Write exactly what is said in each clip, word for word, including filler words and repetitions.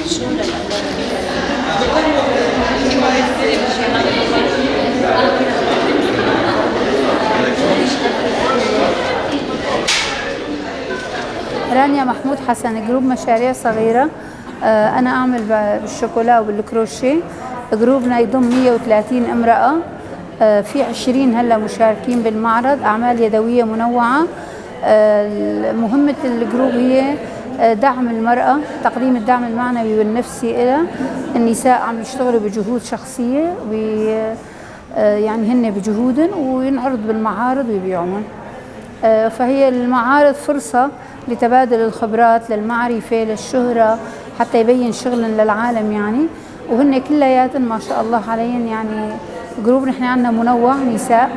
رانيا محمود حسن، جروب مشاريع صغيرة. آه، أنا أعمل ب-، بالشوكولا وبالكروشيه. جروبنا يضم مية وتلاتين امرأة. آه، في عشرين هلأ مشاركين بالمعرض، أعمال يدوية منوعة. آه، مهمة الجروب هي، آه، دعم المرأة، تقديم الدعم المعنوي والنفسي إلى النساء عم يشتغلوا بجهود شخصية، ب-، آه، يعني هن بجهودن وينعرض بالمعارض ويبيعون. آه، فهي المعارض فرصة لتبادل الخبرات، للمعرفة، للشهرة، حتى يبين شغلن للعالم يعني. وهن كلياتن ما شاء الله عليهن يعني جروب نحن عنا منوع نساء.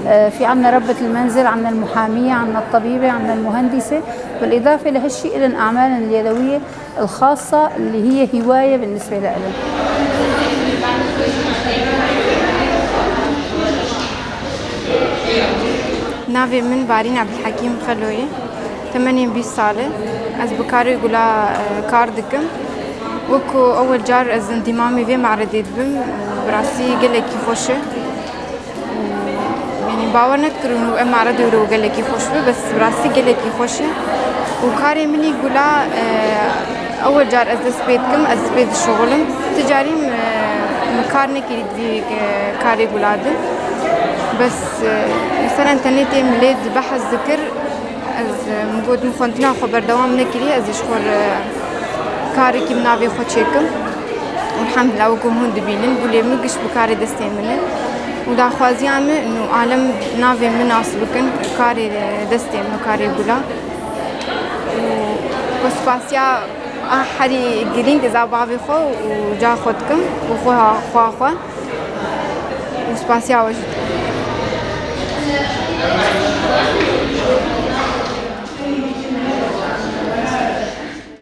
آه، في عنا ربة المنزل، عنا المحامية، عنا الطبيبة، عنا المهندسة. بالإضافة لهالشي إلن أعمالن اليدوية الخاصة اللي هي هواية بالنسبة لإلن. Navê min Barîn Ebdulhekîm Xelo ye. Temenê min bîst sal e. Ez bi karê gula, e, kar dikim. Wekî ewel car ez endîmamê vê me'redê dibim, bi rastî gelekî xweş e. Yanî bawer nekirin û em me'redê wilo gelekî xweş be, bes bi rastî gelekî xweş e. Û karê min î gula, e, ewel car ez dest pê dikim, ez pê dişuxilim. Ti carî, e, min kar nekirî di vî, e, karê gula de. Bes, e, meselen tenê tê min lê di behs dikir, ez, e, min got min xwendina xwe berdewam nekirî, ez ê ji xwe re karekî bi navê xwe çêkim. Elhamdulillah, wekî hûn dibînin, gulê min giş bi karê destê min e. Û daxwaziya min, û alem navê min nas bikin, karê destê min, karê gula. Û xwe spasiya a herî girîng ez a bavê xwe û ca xwe dikim û xwe xwe xwe. Û spasiya we jî dikim.